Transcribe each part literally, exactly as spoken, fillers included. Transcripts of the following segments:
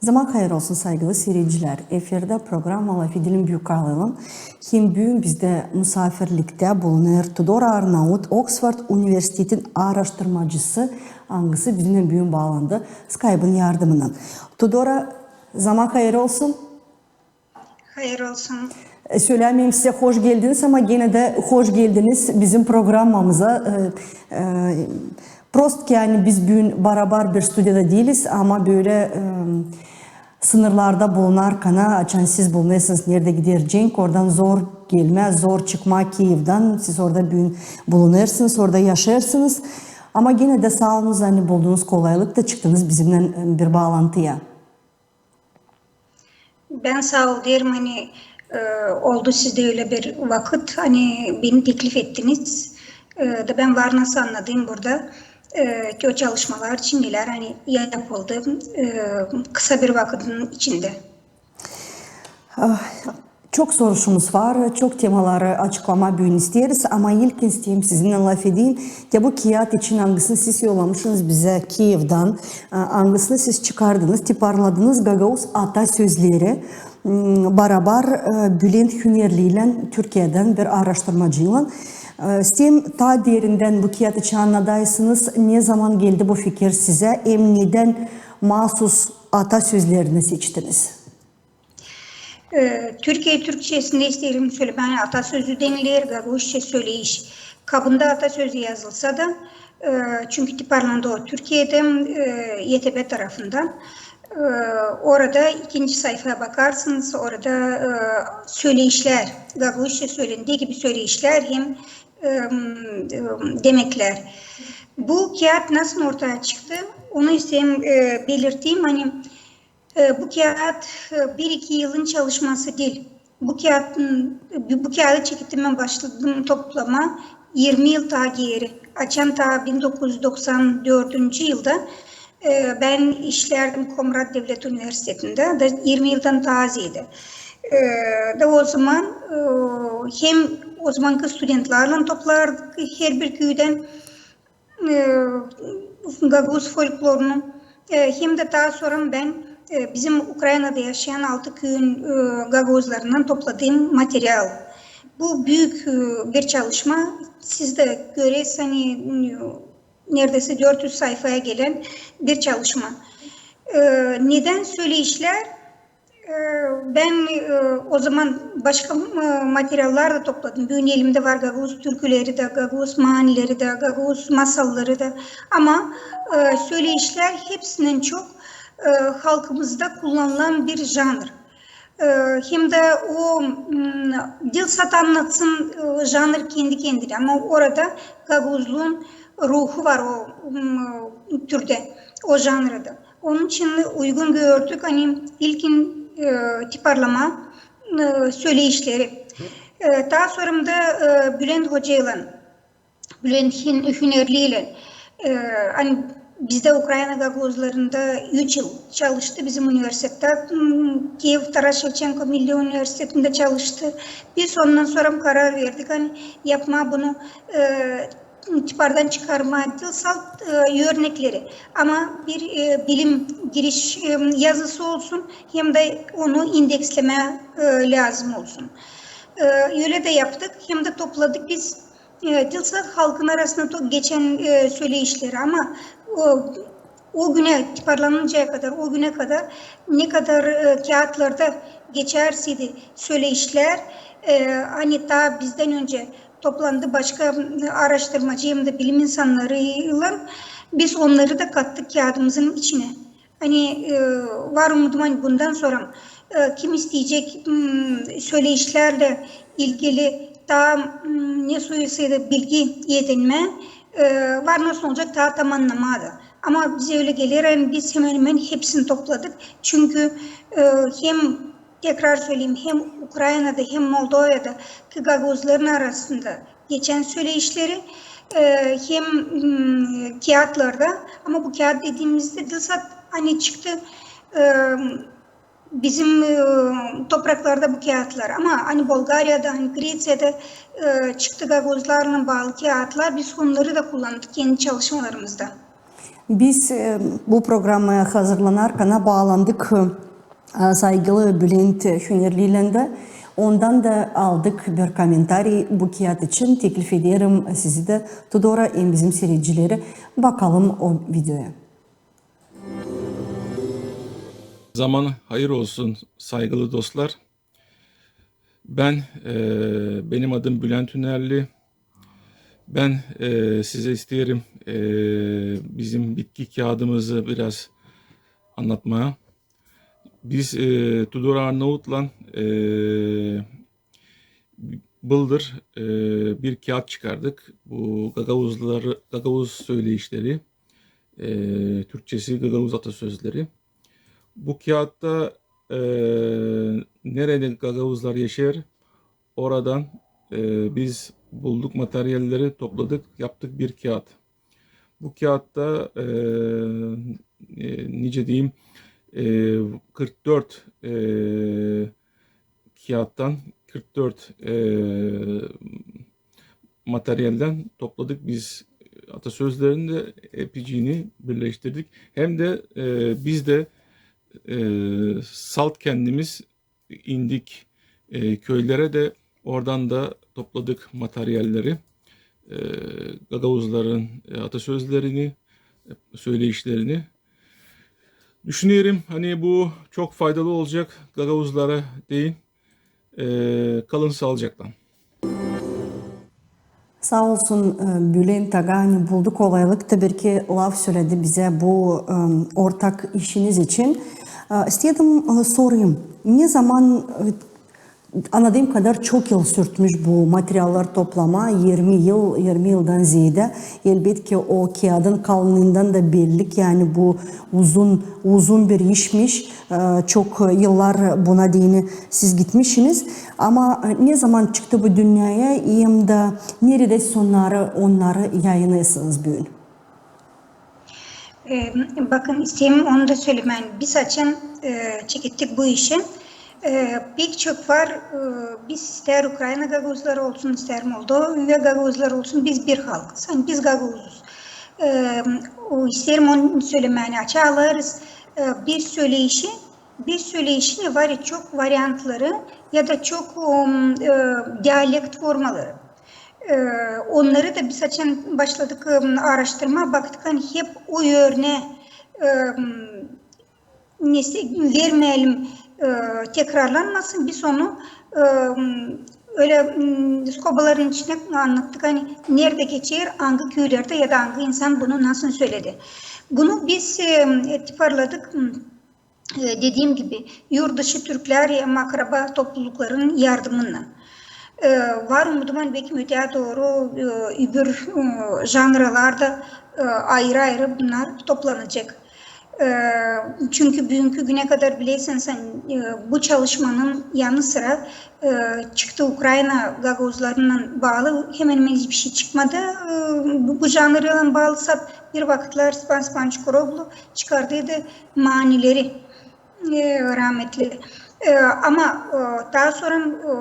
Zaman hayır olsun, saygılı siiredicilär. Efirdä programma "Lafedelim" Büük Kaalaylan. Hem büün bizdä musaafirliktä bulunêr Tudora Arnaut, Oksford Universitetin aaraştırmacısı, angısı bizimnän büün baalandı Skaybın yardımınnan. Tudora, zaman hayır olsun. Hayır olsun. E, sölämeyim sizä hoş geldiniz, ama genä dä hoş geldiniz bizim programmamıza. E, e, prost ki, ani biz büün barabar bir studiyada diiliz, ama bölä, e, sınırlarda bulunarkana, açan siz bulunêrsınız neredä gider cenk, oradan zor gelmää, zor çıkmaa Kiyevdän, siz orada büün bulunêrsınız, orada yaşêêrsınız. Ama genä dä saa olunuz, ani buldunuz kolaylık da çıktınız bizimnän, e, bir baalantıya. Bän saa ol deerim, ani, e, oldu sizdä ölä bir vakıt, ani beni teklif ettiniz. E, da bän var nasıl annadım burada, e, ki o çalışmalar için, neler ani yapıldı, e, kısa bir vakıdın içindä. Ah, çok soruşumuz var, çok temaları açıklamaa büün isteeriz, ama ilkin isteerim sizinnän lafedeyim. Ya bu kiyat için, angısını siz yollamışınız bizä Kiyevdän, e, angısını siz çıkardınız, tiparladınız "Gagauz atasözleri", m, barabar, e, Bülent Hünerliylän, Türkiyedän bir aaraştırmacıylan. E, isteerim taa derindän bu kiyat için annadaysınız, ne zaman geldi bu fikir sizä, hem nedän maasus atasözlerini seçtiniz? E, Türkiye Türkçesindä isteerim sölemää, ani atasözü deniler, gagauzça söleyiş. Kabında atasözü yazılsa da, e, çünkü tiparlandı o Türkiyedä, e, YTB tarafından. E, orada ikinci sayfaya bakarsınız, orada, e, söleişlär, gagauzça sölendiği gibi söleişlär hem, e, e, demeklär. Bu kiyat nasıl ortaya çıktı, onu isteerim, e, belirteyim. Ani E, bu kiyat, e, bir-iki yılın çalışması diil. Bu kiyatın, bu, bu kiyadı çekettim, bän başladım toplamaa irmi yıl taa geeri. Açan taa bin dokuz üz doksan dördüncü yılda, e, bän işlärdim Komrat Devlet Universitetindä, da irmi yıldan taa az idi. E, da o zaman, e, hem o zamankı studentlärlän toplardık herbir küüdän, e, gagauz folklorunu, e, hem dä taa sora bän, e, bizim Ukraynada yaşayan altı küüyün, e, gagauzlarından topladığım material. Bu büük, e, bir çalışma. Siz dä görersiniz, ani, e, neredäysä dört üz sayfaya gelen bir çalışma. E, nedän söleişlär? E, bän, e, o zaman başka, e, materiallar da topladım. Büün elimdä var gagauz türküleri dä, gagauz maanileri dä, gagauz masalları da. Ama, e, söleişlär hepsindän çok, e, halkımızda kullanılan bir janr. E, hem dä o, m, diil sade annatsın, e, janr kendi-kendinä, ama orada gagauzluun ruhu var o, m, türdä, o janrda. Onun için uygun gördük, ani ilkin, e, tiparlamaa, e, söleişleri. E, taa sora da, e, Bülent hocaylan, Bülent Hün-, Hünerliylän, e, ani bizdä Ukrayna gagauzlarında üç yıl çalıştı, bizim universitettä, m, Kiev Taras Şevçenko Milli Universitetindä çalıştı. Biz ondan sora karar verdik, ani yapmaa bunu, e, tipardan çıkarmaa diil salt, e, örnekleri, ama bir, e, bilim giriş, e, yazısı olsun, hem dä onu indekslemää, e, lääzım olsun. E, ölä dä yaptık, hem dä topladık biz, e, diil sade halkın arasında to-, geçän, e, söleişleri, ama o, o günä tiparlanıncaya kadar, o günä kadar ne kadar, e, kiyatlarda geçärseydi söleişlär, e, ani taa bizdän öncä toplandı başka, m, aaraştırmacı hem dä bilim insannarıylan, biz onnarı da kattık kiyadımızın içinä. Ani, e, var umudum, ani bundan sora, e, kim isteyecek, m, söleişlärlän ilgili taa, m, ne soysa da bilgi edinmää, e, var nasıl olacak taa tam annamaa da. Ama bizä ölä geler, ani biz hemen-hemen hepsini topladık. Çünkü, e, hem, tekrar söleyim, hem Ukraynada, hem Moldovadakı gagauzların arasında geçän söleişleri, e, hem, m, kiyatlarda, ama bu kiyat dediimizdä diil sade, ani çıktı, e, bizim, e, topraklarda bu kiyatlar, ama ani Bulgariyada, ani Greţiyada, e, çıktı gagauzlarlan baalı kiyatlar, biz onnarı da kullandık kendi çalışmalarımızda. Biz, e, bu programaya hazırlanarkana baalandık, e, saygılı Bülent Hünerli ile dä. Ondan da aldık bir komentariy bu kiyat için. Teklif ederim sizi dä, Tudora, hem bizim siiredicileri, bakalım o videoya. Zaman hayır olsun, saygılı dostlar. Ben, e, benim adım Bülent Hünerli. Ben, e, size isteerim, e, bizim bitki kiyadımızı biraz annatmaa. Biz, e, Tudor Arnavutlan, e, bıldır, e, bir kiyat çıkardık. Bu gagauzları, gagauz söyleyişleri, e, Türkçesi gagauz atasözleri. Bu kiyatta, e, nerede gagauzlar yaşêêr, oradan, e, biz bulduk materyalleri, topladık, yaptık bir kiyat. Bu kiyatta, e, e, nicä deyim, e, kırk dört, e, kiyattan kırk dört, e, materyalden topladık biz atasözlerini dä, epiciini birleştirdik. Hem dä, e, biz dä, e, salt kendimiz indik, e, köylerä dä oradan da topladık materyalleri, e, gagauzların, e, atasözlerini, e, söyleyişlerini. Düşünerim, ani bu çok faydalı olacek gagauzlara deyni. E, kalın saalıcaklan. Saa olsun, e, Bülent aga, ani buldu kolaylık da bir iki laf söledi bizä bu, e, ortak işiniz için. E, istedim, e, sorayım, ne zaman, e, annadığım kadar çok yıl sürtmüş bu materialları toplamaa, irmi yıl, irmi yıldan zeedä. Elbetki o kiyadın kalınlığından da belli ki, ani bu uzun, uzun bir işmiş. E, çok yıllar buna deyni siz gitmişsiniz. Ama, e, ne zaman çıktı bu dünneyä, hem dä neredä sonnarı onnarı yayınêêrsınız büün? E, bakın, isteerim onu da sölemää. Biz açan, e, çekettik bu işi, e, pek çok var, e, biz isteer Ukraina gagauzları olsun, isteer Moldova gagauzları olsun, biz bir halkız. Ani biz gagauzuz. E, o, isteerim onu sölemää. Açan alêrız, e, bir söyleyişi, bir söyleyişin var çok variantları ya da çok, um, e, dialekt formaları. E, onnarı da biz açan başladık, um, aaraştırmaa, baktık, ani hep o örnää, um, nesä vermeyelim, e, tekrarlanmasın. Biz onu, e, ölä, m, skobaların içinä annattık, ani neredä geçer, angı küülerdä ya da angı insan bunu nasıl söledi. Bunu biz, e, tiparladık, m, e, dediim gibi, yurtdışı türklär hem akraba toplulukların yardımınnan. E, var umudum, ani bekim öteyä dooru, e, öbür, e, janralar da, e, ayırı-ayırı bunnar toplanacek. E, çünkü büünkü günä kadar, bilersiniz, ani, e, bu çalışmanın yanı sıra, e, çıktı Ukraina gagauzlarınnan baalı hemen-hemen hiçbir şey çıkmadı. E, bu, bu janraylan baalı sap bir vakıtlar Span Spançikuroglu çıkardıydı manileri, e, rahmetli. E, ama, e, taa sora, e,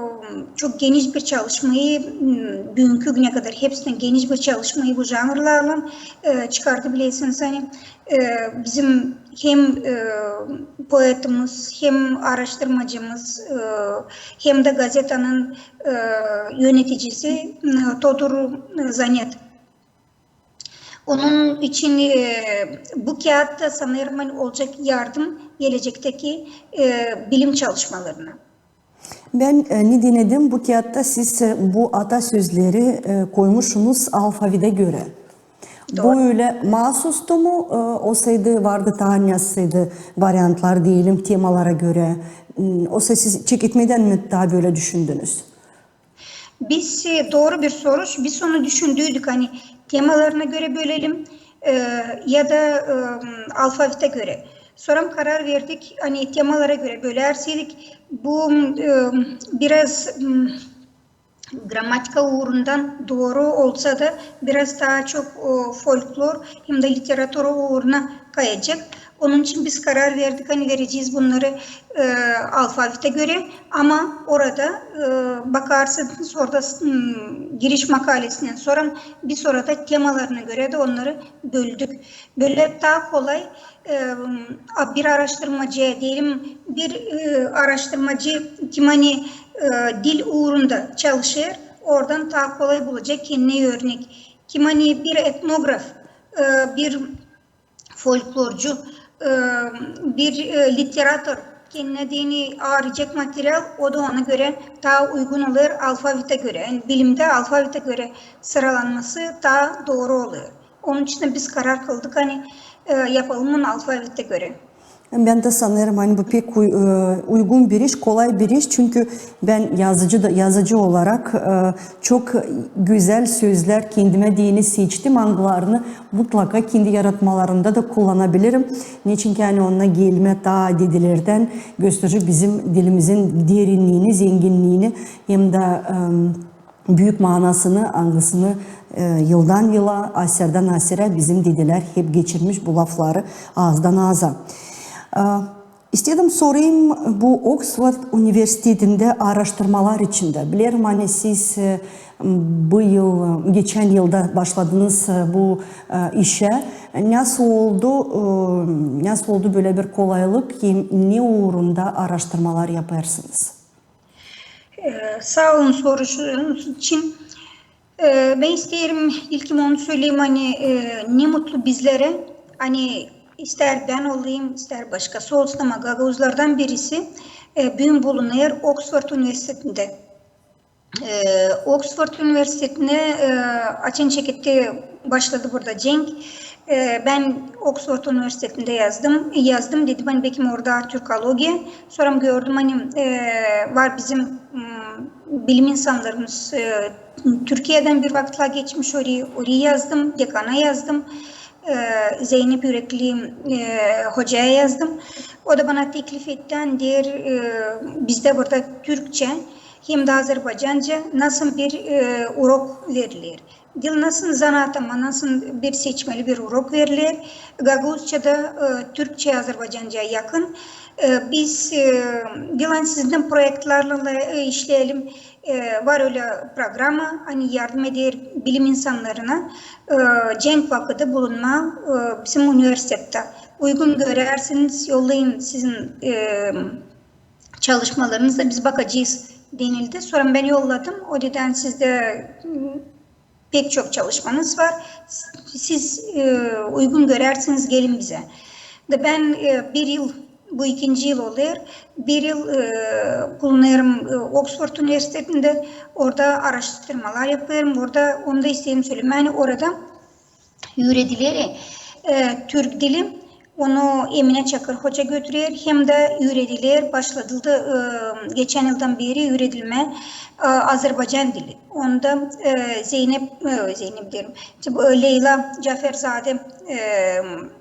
çok geniş bir çalışmayı, m, büünkü günä kadar hepsindän geniş bir çalışmayı bu janrlarlan, e, çıkardı, bilersiniz, ani, e, bizim hem, e, poetimiz, hem aaraştırmacımız, e, hem dä gazetanın, e, yöneticisi, m, Todur Zanet. Onun için, e, bu kiyatta, sanêrım, olacek yardım gelecekteki, e, bilim çalışmalarına. Bän, e, ne dinedim, bu kiyatta siz, e, bu atasözleri, e, koymuşsunuz alfavedä görä. Dooru. Bu ölä maasustı mı, e, osaydı, vardı taa nesä variantlar, deyelim, temalara görä? M, osa siz çeketmedän mi taa bölä düşündünüz? Biz, e, dooru bir soruş. Biz onu düşündüydük, ani temalarına görä bölelim, e, ya da, e, alfavedä görä. Sora karar verdik, ani temalara görä bölärseydik, bu, e, biraz, m, gramatika uurundan dooru olsa da, biraz taa çok, o, folklor hem dä literatura uuruna kayacek. Onun için biz karar verdik, ani verecez bunnarı e, alfavite göre. Ama orada e, bakarsanız, orada m, giriş makalesinden sora biz orada temalarına göre dä onnarı böldük. Bölä taa kolay e, bir araştırmacı, deyelim, bir e, araştırmacı, kim ani e, dil uurunda çalışêr, oradan taa kolay bulacek kendinä örnek. Kim ani bir etnograf, e, bir folklorcu, e, bir e, literator kendinä deyni arayacek material, o da ona göre taa uygun olêr alfavite göre. Yani bilimdä alfavite göre sıralanması taa dooru olêr. Onun için dä biz karar kıldık, ani e, yapalım onu alfavite göre. Bän dä sanêrım, ani bu pek uy- e, uygun bir iş, kolay bir iş. Çünkü bän yazıcı da, yazıcı olarak e, çok gözäl sözlär kendimä deyni seçtim, angılarını mutlaka kendi yaratmalarımda da kullanabilirim. Neçin ki, ani onnar gelmä taa dedelerdän, gösterecek bizim dilimizin derinniini, zenginniini hem dä e, büük manasını, angısını e, yıldan yıla, aserdän aserä bizim dedelär hep geçirmiş bu lafları aazdan aaza. E, istedim sorayım, bu Oksford Universitetindä araştırmalar içindä. Bilerim, ani siz e, bu yıl, geçän yılda başladınız e, bu e, işä. Nasıl oldu, e, nasıl oldu bölä bir kolaylık hem ne uurunda araştırmalar yapêrsınız? E, saa olun soruşunuz için. E, bän isteerim ilkin onu söleyim, ani e, ne mutlu bizlerä, ani istär bän olayım, istär başkası olsun, ama gagauzlardan birisi e, büün bulunêr Oksford Universitetindä. E, Oksford Universitetinä e, açan şirkettä başladı burada cenk. E, bän Oksford Universitetindä yazdım, yazdım, dedim, ani bekim orada türkologiya. Sora gördüm, ani e, var bizim m, bilim insannarımız e, Türkiyedän bir vakıtlar geçmiş orayı, orayı yazdım, dekana yazdım. E, Zeynep Ürekli e, hocaya yazdım. O da bana teklif etti, ani deer, e, bizdä burada türkçä hem dä azerbaycanca nasıl bir e, urok veriler. Diil nasıl zanaat, ama nasıl bir seçmeli bir urok veriler. Gagauzçada, e, türkçä, azerbaycanca yakın. E, biz e, diil ani sizinnän proektlerlä e, işleyelim. E, var ölä programa, ani yardım eder bilim insannarına e, cenk vakıdı bulunmaa e, bizim universitettä. Uygun görerseniz, yollayın sizin e, çalışmalarınızı, biz bakacez, denildi. Sora bän yolladım. O dedi, ani sizdä m, pek çok çalışmanız var. Siz e, uygun görerseniz, gelin bizä. Da bän e, bir yıl, bu ikinci yıl olêr, bir yıl e, bulunêrım e, Oksford Universitetindä, orada araştırmalar yapêrım. Orada, onu da isteerim sölemää, ani orada üürediler e, türk dili, onu Emine Çakır hoca götürer, hem dä üürediler, başladı e, geçän yıldan beeri üüredilmää e, azerbaycan dili. Onda e, Zeynep, e, Zeynep deerim, işte bu, e, Leyla Caferzade e,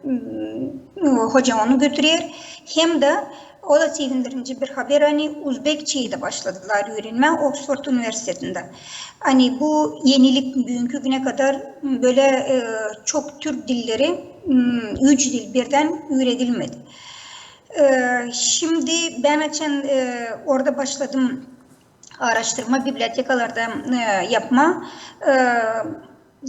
m, hoca onu götürer. Hem dä o da sevindirici bir haber, ani uzbekçeyi dä başladılar üürenmää Oksford Universitetindä. Ani bu enilik, büünkü günä kadar bölä e, çok türk dilleri, m, üç dil birdän üüredilmedi. E, şindi bän açan e, orada başladım araştırma bibliotekalarda e, yapmaa. E,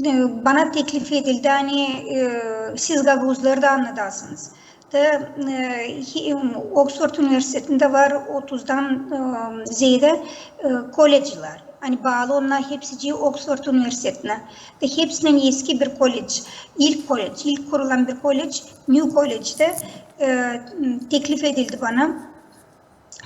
e, bana teklif edildi, ani e, siz gagauzları da annadasınız. Da e, hi- Oksford Universitetindä var otuzdan e, zeedä e, koledjlar. Ani baalı onnar hepsicii Oksford Universitetinä. Da hepsindän eski bir koledj, ilk koledj, ilk kurulan bir koledj, New College dä e, teklif edildi bana.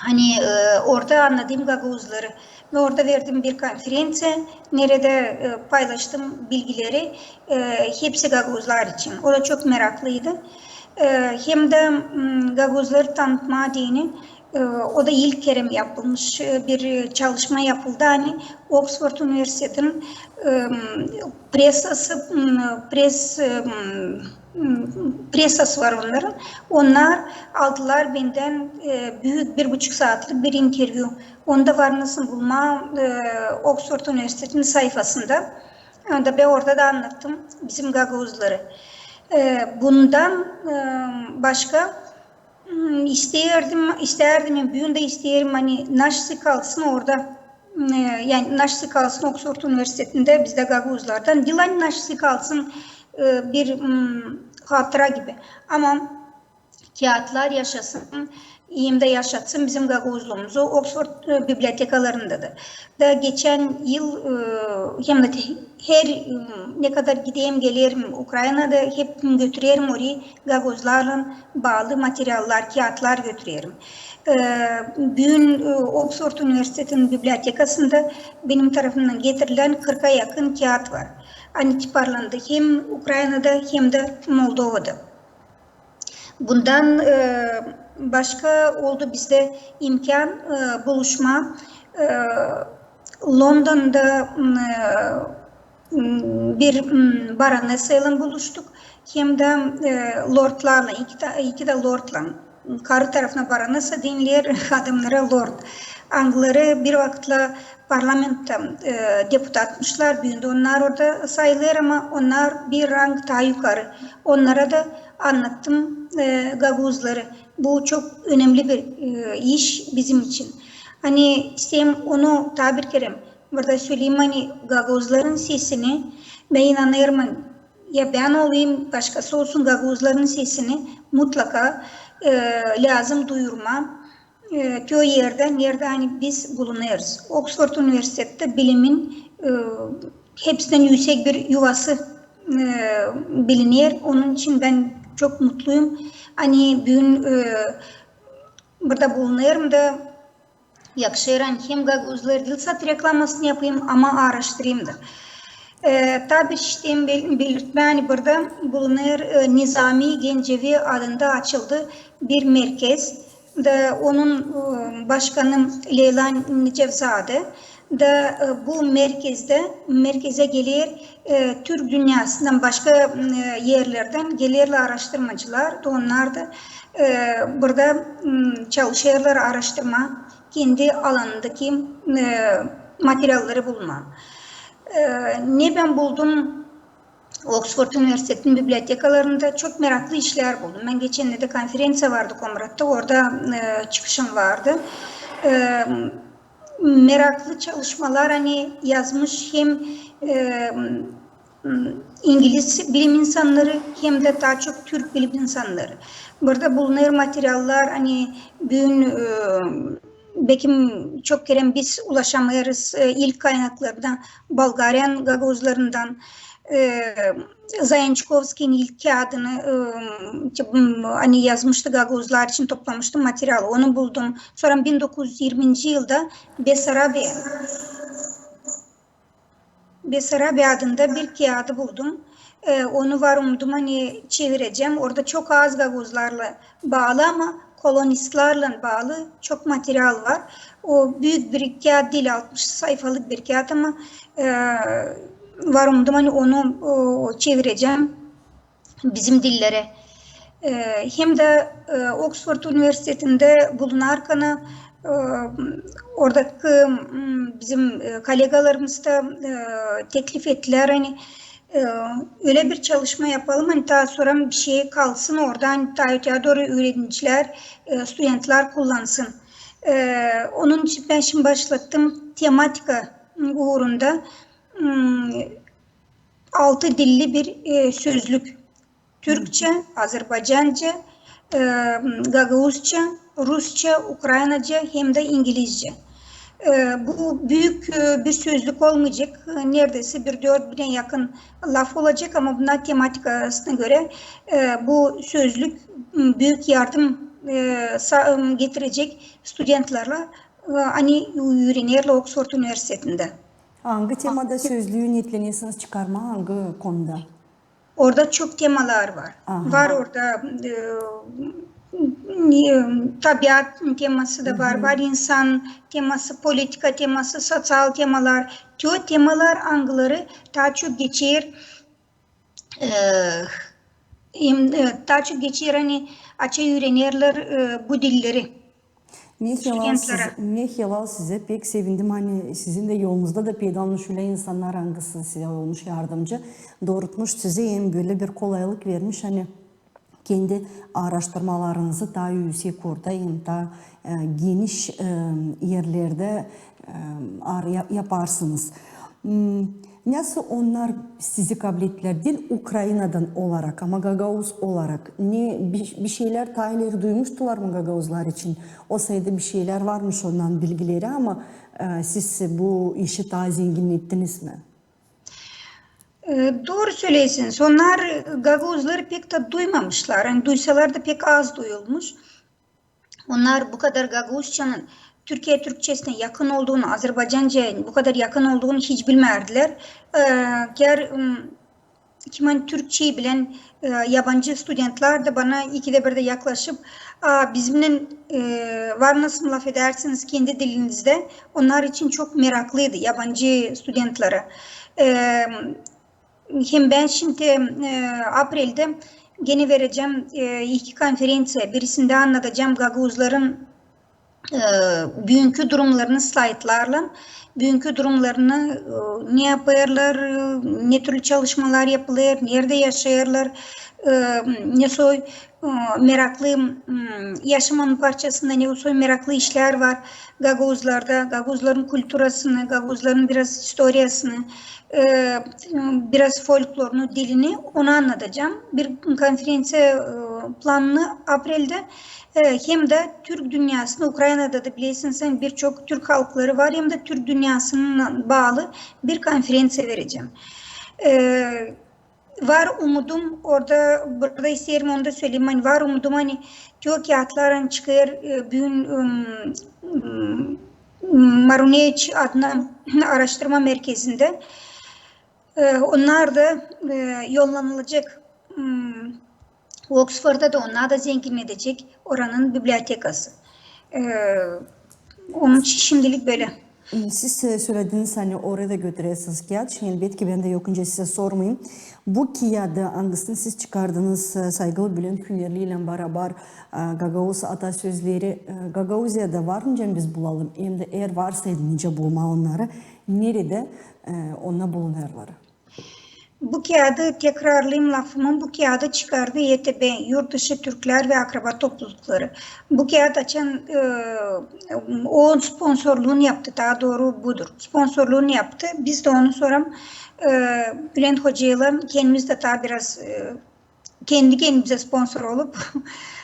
Ani e, orada annadayım gagauzları. Ve orada verdim bir konferenţiya, neredä e, paylaştım bilgileri e, hepsi gagauzlar için. O da çok meraklıydı. E, hem dä m, gagauzları tanıtmaa deyni, e, o da ilk kerä yapılmış e, bir çalışma yapıldı. Ani Oksford Universitetinin e, pressası, m, press e, m, m, pressası var onnarın. Onnar aldılar bendän e, büük bir buçuk saatlık bir intervyu. Onu da var nasıl bulmaa e, Oksford Universitetinin sayfasında. Onda bän orada da annattım bizim gagauzları. E, bundan e, başka m, isteerdim, isteerdim, büün dä isteerim, ani naşisi kalsın orada, m, e, yani naşisi kalsın Oksford Universitetindä bizdä gagauzlardan. Diil ani naşisi kalsın e, bir m, hatıra gibi. Ama kiyatlar yaşasın, hem dä yaşatsın bizim gagauzluumuzu Oksford e, bibliotekalarında da. Da geçän yıl e, hem dä te- her e, ne kadar giderim gelerim Ukraynada, hep götürerim oraya gagauzlarlan baalı materiallar, kiyatlar götürerim. E, büün e, Oksford Universitetinin bibliotekasında benim tarafımdan getirilän kırka yakın kiyat var. Ani tiparlandı hem Ukraynada, hem dä Moldovada. Bundan e, başka oldu bizdä imkan e, buluşma. E, Londonda m, e, m, bir m, baronesaylan buluştuk. Hem dä e, lordlarlan, iki, ta, iki dä lordlan. Karı tarafına baronesa deyniler, adamnara lord. Angıları bir vakıtlar parlamentta e, deputatmışlar, büün dä onnar orada sayılêr, ama onnar bir rang taa yukarı. Onnara da annattım e, gagauzları. Bu çok önemli bir e, iş bizim için. Ani isteerim onu taa bir kerä burada söleyim, ani gagauzların sesini, bän inanêrım, ani ya bän olayım, başkası olsun, gagauzların sesini mutlaka e, lääzım duyurma e, tü erdä, neredä ani biz bulunêrız. Oksford Universiteti bilimin e, hepsindän üüsek bir yuvası e, biliner. Onun için bän çok mutluyum, ani büün e, burada bulunêrım da yakışêr, ani hem gagauzları diil sade reklamasını yapayım, ama aaraştırayım da. E, taa bir isteerim bel- belirtmää, ani burada bulunêr e, Nizami Gencevi adında açıldı bir merkez. Da onun e, başkanı Leyla Necefzade. Da e, bu merkezdä, merkezä geler e, Türk dünnäsindän, başka e, erlerdän gelerlär aaraştırmacılar. Da onnar da e, burada m, çalışêrlar aaraştırma, kendi alanındaki e, materialları bulma. E, ne bän buldum Oksford Universitetinin bibliotekalarında? Çok meraklı işlär buldum. Bän geçennerdä konferenţiya vardı Komratta, orada e, çıkışım vardı. E, meraklı çalışmalar, ani yazmış hem e, m, ingiliz bilim insannarı, hem dä taa çok türk bilim insannarı. Burada bulunêr materiallar, ani büün e, bekim çok kerä biz ulaşamêêrız e, ilk kaynaklarına, Bolgariyanın gagauzlarından e, Zayançkovskiynin ilk kiyadını e, te- m, ani yazmıştı gagauzlar için, toplamıştı material, onu buldum. Sora bin dokuz üz irminci yılda Besarabiya Besarabiya adında bir kiyadı buldum. E, onu var umudum, ani çevirecäm. Orada çok az gagauzlarlan baalı, ama kolonistlarlan baalı çok material var. O büük bir kiyat diil, altmış sayfalık bir kiyat, ama e, var umudum, ani onu o, çevirecäm bizim dillerä. E, hem dä e, Oksford Universitetindä bulunarkan e, oradakı m, bizim e, kolegalarımız da e, teklif ettilär, ani e, ölä bir çalışma yapalım, ani taa sora bir şey kalsın orada, ani taa öteyä dooru üürenicilär, e, studentlär kullansın. E, onun için bän şindi başlattım tematika uurunda m, altı dilli bir e, sözlük. Türkçä, azerbaycanca, e, gagauzça, rusça, ukraynaca hem dä ingilizcä. E, bu büük e, bir sözlük olmayacek. E, neredäysä bir dört binä yakın laf olacek, ama bunnar tematikasına görä e, bu sözlük m, büük yardım e, sa- m, getirecek studentlere, e, ani üürenerlär Oksford Universitetindä. Angı temada sözlüü niyetlenersiniz çıkarmaa, angı konuda? Orada çok temalar var. Aha. Var orada e, e, tabiat teması da var, var insan teması, politika teması, soţial temalar. Tü o temalar, angıları taa çok geçer, e, em, e, taa çok geçer, ani açan üürenerlär e, bu dilleri. Ne helal size, ne helal size. Pek sevindim, ani sizin dä yolunuzda da peyda olmuş ölä insannar, angısı sizä olmuş yardımcı, doorutmuş sizi hem bölä bir kolaylık vermiş, ani kendi aaraştırmalarınızı taa üüsek orda hem taa, e, geniş, e, erlerdä, e, ar-, ya-, yaparsınız. M, nasıl onnar sizi kablettär, diil Ukrainadan olarak, ama gagauz olarak? Ne, bir, bir şeylär taa ileri duymuştular mı gagauzlar için? Olsaydı bir şeylär varmış ondan bilgileri, ama, e, siz bu işi taa zenginnettiniz mi? E, dooru söleersiniz. Onnar, e, gagauzları pek dä duymamışlar. Ani duysalar da pek az duyulmuş. Onnar bu kadar gagauzçanın Türkiye Türkçesinä yakın olduğunu, Azerbaycanca bu kadar yakın olduğunu hiç bilmärdilär. E, ker, m, kim ani Türkçeyi bilän, e, yabancı studentlar da bana ikidä birdä yaklaşıp, a, bizimnän, e, var nasıl lafedärsiniz kendi dilinizdä. Onnar için çok meraklıydı, yabancı studentlara. E, hem bän şindi, e, apreldä genä verecäm, e, iki konferenţiya. Birisindä annadacam gagauzların e, büünkü durumlarını slaydlarlan, büünkü durumlarını, e, ne yapêrlar, e, ne türlü çalışmalar yapılêr, neredä yaşêêrlar, e, ne soy, e, meraklı, m, yaşamanın parçasında ne soy meraklı işlär var gagauzlarda, gagauzların kulturasını, gagauzların biraz istoriyasını, e, biraz folklorunu, dilini, onu annadacam. Bir konferenţiya, e, planlı apreldä, e, hem dä türk dünnäsını, Ukrainada da bilersiniz, hem birçok türk halkları var, hem dä türk dünnäsınnan baalı bir konferenţiya verecäm. E, var umudum, orada, burada isteerim onu da söleyim, ani var umudum, ani te o kiyatlar, ani çıkêr, e, büün, m, m, Maruneviç adına aaraştırma merkezindä, e, onnar da, e, yollanılacek, m, Oksforda da, onnar da zenginnedecek oranın bibliotekası. E, onun için şimdilik bölä. Siz, e, sölediniz, ani oraya da götürersiniz kiyat. Şindi elbetki bän dä yokunca sizä sormayım. Bu kiyadı, angısını siz çıkardınız, e, saygılı Bülent Hünerli ilän barabar, e, gagauz atasözleri, e, Gagauziyada var nicä biz bulalım? Hem dä eer varsaydı, nicä bulmaa onnarı, neredä, e, onnar bulunêrlar? Bu kiyadı, tekrarlayım lafımı, bu kiyadı çıkardı YTB, Yurtdışı Türklär ve Akraba Toplulukları. Bu kiyat açan, e, o sponsorluun yaptı, taa dooru budur. Sponsorluun yaptı. Biz dä onu sora, e, Bülent hocaylan kendimiz dä taa biraz, e, kendi kendimizä sponsor olup,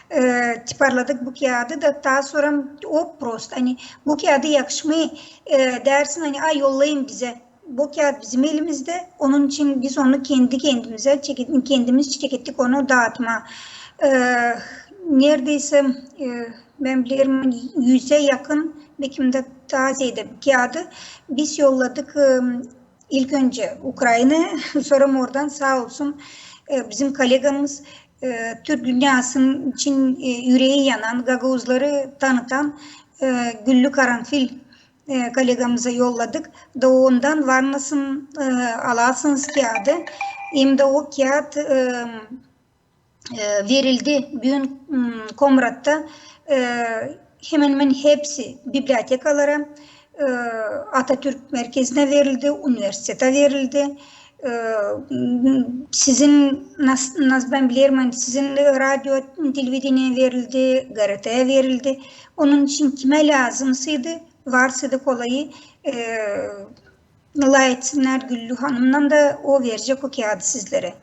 e, tiparladık bu kiyadı da taa sora o prost, ani bu kiyadı yakışmêêr, e, dersin, ani, a, yollayın bizä. Bu kiyat bizim elimizdä, onun için biz onu kendi kendimizä çeke-, kendimiz çekettik onu daatmaa. E, neredaysä, e, bän bilerim, ani üzä yakın, bekim dä taa zeedä kiyadı biz yolladık, e, ilk öncä Ukrainaya, sora oradan saa olsun, e, bizim kolegamız, e, türk dünnäsinin için, e, üreyi yanan, gagauzları tanıtan, e, Güllü Karanfil, e, kolegamıza yolladık. Da ondan var nasıl, e, alasınız kiyadı. Hem dä o kiyat, e, e, verildi. Büün, m, Komratta, e, hemen-hemen hepsi bibliotekalara, e, Atatürk merkezinä verildi, universitetä verildi. E, m, sizin, nas-, nasıl bän bilerim, ani sizin radio, televideniye verildi, GRT-ya verildi. Onun için kimä lääzımsaydı, varsaydı kolayı, e, lafetsinnär Güllü hanımnan da o verecek o kiyadı sizlerä.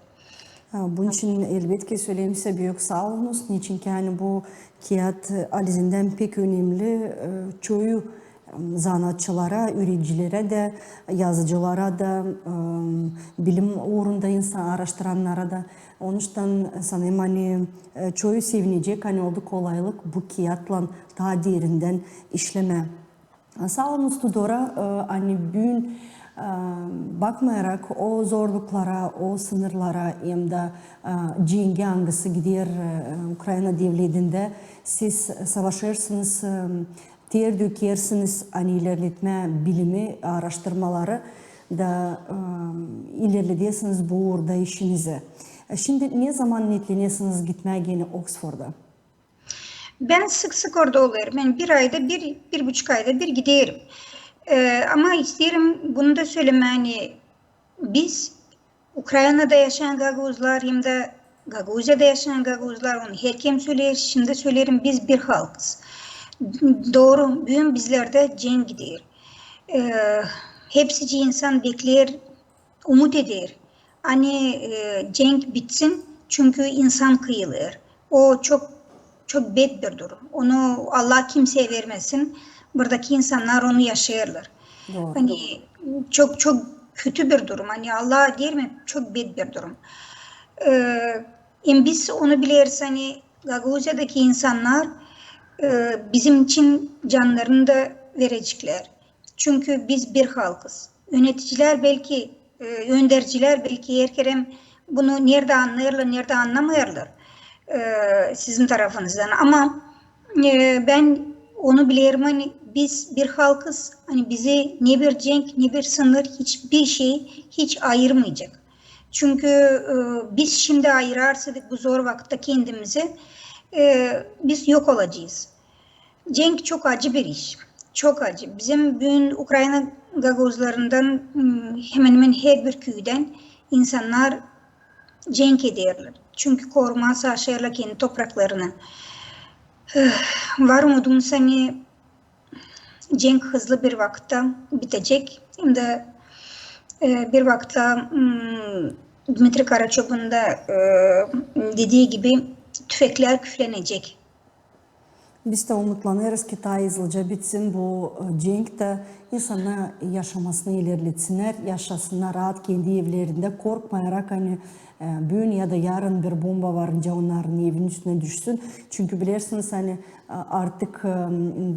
Ha, bunun için elbetki söleerim sizä büük saa olunuz. Neçin ki, ani bu kiyat, e, halizdän pek önemli, e, çoyu, e, zanaatçılara, üüredicilerä dä, yazıcılara da, e, bilim uurunda insan aaraştırannara da. Onuştan sanêrım, ani, e, çoyu sevinecek, ani oldu kolaylık bu kiyatlan taa derindän işlemää. Saa olunuz, Tudora, e, ani büün, e, bakmayarak o zorluklara, o sınırlara hem dä, e, cengä, angısı gider, e, Ukraina devletindä, siz savaşêrsınız, e, ter dökersiniz, ani ilerletmää bilimi, aaraştırmaları da, e, ilerledesiniz bu uurda işinizi. E, şindi ne zaman netlenesiniz gitmää genä Oksforda? Bän sık-sık orada olêrım. Yani bir ayda bir, bir buçuk ayda bir giderim. E, ama isteerim bunu da sölemää, ani biz Ukraynada yaşayan gagauzlar hem dä Gagauziyada yaşayan gagauzlar, onu herkim söleer, şindi söleerim, biz bir halkız. Dooru, büün bizlerdä cenk gider. E, hepsicii insan bekleer, umut eder, ani, e, cenk bitsin, çünkü insan kıyılêr. O çok, çok bet bir durum. Onu Allah kimseyä vermesin. Buradakı insannar onu yaşêêrlar. Dooru. Ani çok, çok kötü bir durum. Ani Allah deerim, çok bet bir durum. E, hem biz onu bileriz, ani Gagauziyadakı insannar, e, bizim için cannarını da vereceklär. Çünkü biz bir halkız. Yöneticilär belki, e, öndercilär belki herkerem bunu neredä annêêrlar, neredä annamêêrlar, e, sizin tarafınızdan. Ama, e, bän onu bilerim, ani biz bir halkız, ani bizi ne bir cenk, ne bir sınır, hiçbir şey hiç ayırmayacek. Çünkü, e, biz şindi ayırarsak bu zor vakitta kendimizi, e, biz yok olacez. Cenk çok acı bir iş. Çok acı. Bizim büün Ukrayna gagauzlarından, m, hemen-hemen herbir küüdän insannar cenk ederlär. Çünkü korumaa savaşêrlar kendi topraklarını. Eh, var umudumuz, ani cenk hızlı bir vakıtta bitecek. Hem dä, e, bir vakıtta, m, Dmitri Karaçobun da, e, dediği gibi, tüfeklär küflenecek. Biz dä umutlanêrız, ki taa hızlıca bitsin bu, e, cenk dä insannar yaşamasını ilerletsinnär, yaşasınnar raat kendi evlerindä, korkmayarak, ani, e, büün ya da yarın bir bomba varınca onnarın evinin üstünä düşsün. Çünkü bilersiniz, ani, e, artık, e,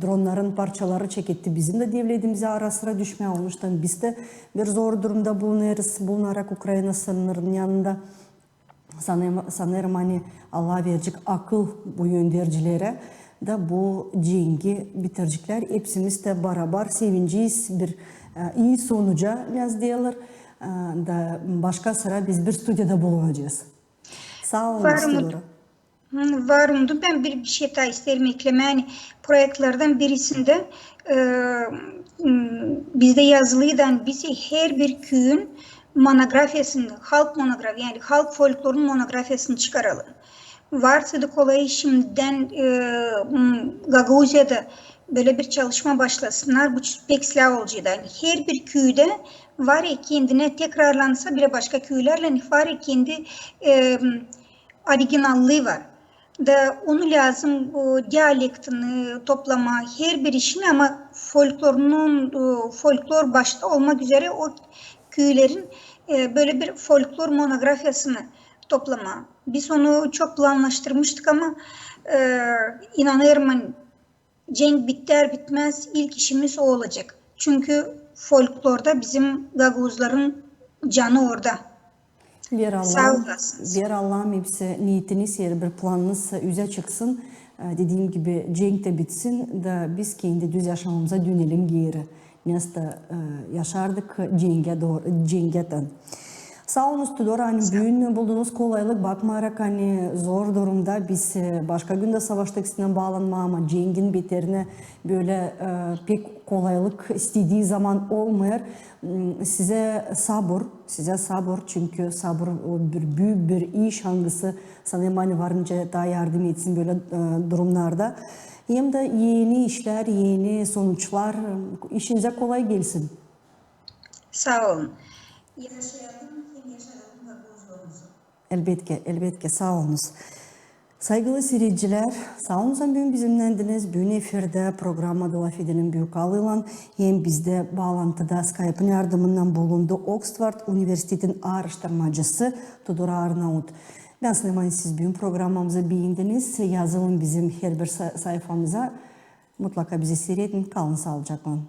dronnarın parçaları çeketti bizim dä devletimizä ara-sıra düşmää. Onuştan biz dä bir zor durumda bulunêrız, bulunarak Ukrayna sınırının yanında. Sanêrım, sanêrım, ani Allah verecek akıl bu öndercilerä da bu cengi bitireceklär. Hepsimiz dä barabar sevinecez bir, e, ii sonuca, ne deerlär, e, da başka sıra biz bir studiyada bulunacez. Saa olun, Var umut. Var umudum. Bän bir, bir şey taa isteerim eklemää. Ani proektlerdän birisindä, e, m, bizdä yazılıydı, ani biz herbir küüyün monografiyasını, halk monografi-, yani halk folklorunun monografiyasını çıkaralım. Varsa da kolayı şindän, e, m, Gagauziyada bölä bir çalışma başlasınnar, bu pek islää olaceydı. Yani herbir küüdä var ya kendinä tekrarlansa bilä başka küülärlän, var ya kendi, e, m, originallıı var. Da onu lääzım, e, dialektini toplamaa, herbir işini, ama folklorunun, e, folklor başta olmak üzerä o küülerin, e, bölä bir folklor monografiyasını toplamaa. Biz onu çok planlaştırmıştık, ama, e, inanêrım, ani cenk bitär-bitmäz ilk işimiz o olacek. Çünkü folklorda bizim gagauzların canı orada. Saa olasınız. Ver Allahım, hepsi niyetiniz, herbir planınız üzä çıksın. E, dediim gibi, cenk tä bitsin da biz kendi düz yaşamamıza dönelim geeri. Nesoy, e, yaşardık cengä dooru, cengä tan. Saa olunuz, Tudor, ani büün buldunuz kolaylık, bakmayarak, ani zor durumda, biz, e, başka gündä savaştık sizinnän baalanmaa, ama cengin beterinä bölä, e, pek kolaylık istedii zaman olmêêr. M, sizä sabur, sizä sabur, çünkü sabur o bir büük bir iş, angısı, sanêrım, ani varınca taa yardım etsin bölä, e, durumnarda. Hem dä eni işlär, eni sonuçlar, e, işinizä kolay gelsin. Saa olun. Yaşayalım hem yaşadalım gagauzluumuzu. Elbetki, elbetki, saa olunuz. Saygılı siiredicilär, saa olunuz, ani büün bizimnändiniz. Büün efirdä programma da Lafedelim Büük Alıylan, hem bizdä baalantıda Skaypın yardımınnan bulundu Oksford Universitetin aaraştırmacısı Tudor Arnaut. Bän sanêrım, ani siz büün programmamızı beendiniz. Yazılın bizim herbir sa-, sayfamıza. Mutlaka bizi siiredin. Kalın saalıcaklan.